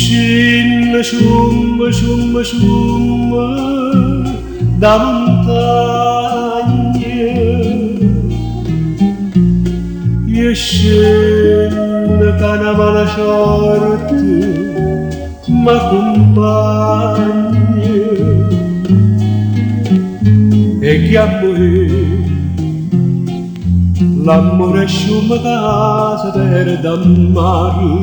scinne sciumme sciumme sciumme da muntagne Je scenne ca na mala sciorte m'accumpagne E chiammo je L'ammore è sciumme ca se perde a mare.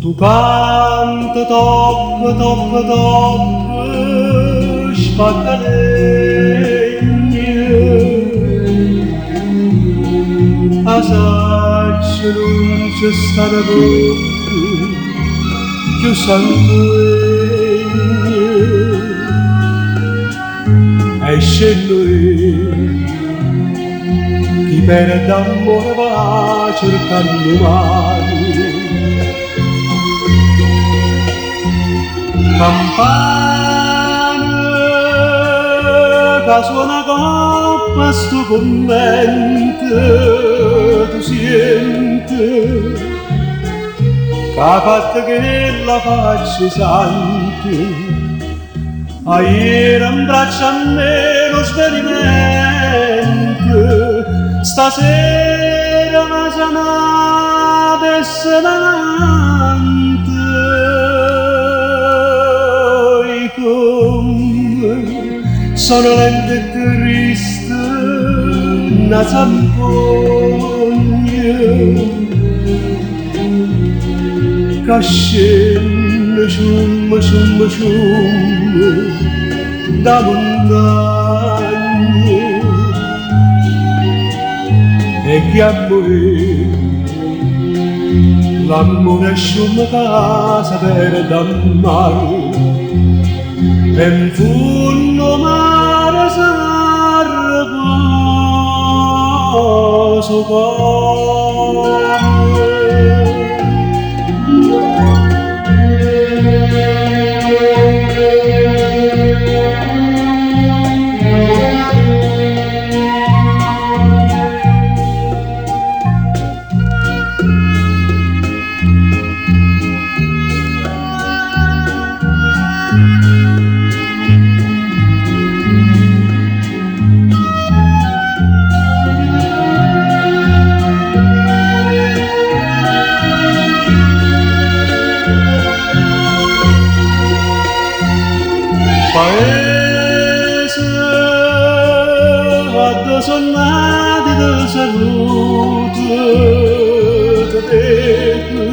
Tu canta, tocca, tocca, tocca, spacca legne. 'A saccio nun ce sta na vocca cchiù sanguegna. E scenno io, chi perde ammore va cercanno 'o mare. Campana ca suona 'ncopp' a stu cunvento, tu siente c'ha fatto chella faccia 'e santo. Aiere 'mbraccio a me nu svenimento, stasera me sanava e se n'amante. Oi comme sona lenta e triste na zampogna ca scenne sciumme sciumme sciumme da muntagne e chiammo io l'ammore è sciumme ca se perde a mare e 'nfunno 'o mare s'arreposa 'o core. Paese addò so' nato i' te saluto, te veco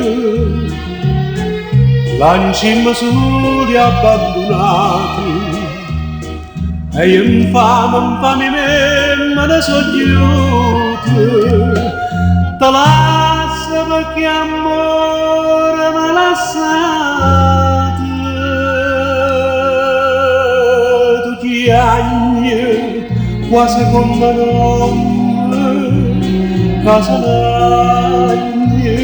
Là 'ncimma suli abbandunati E io 'nfame, 'nfame 'e me, me ne so' ghiuto Te lasso pecché ammore m'ha lassato Tu chiagne quase comm'a n'ommo ca se lagne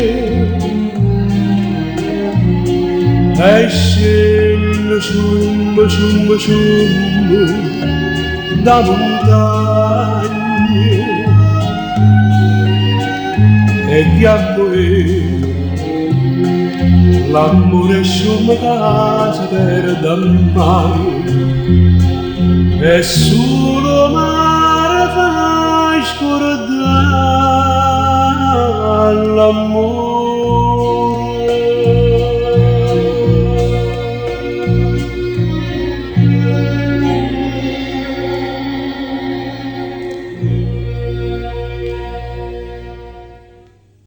E scenne sciumme sciumme sciumme da muntagne E chiammo io l'ammore è sciumme ca se perde a mare E sulo 'o mare fa scurdà.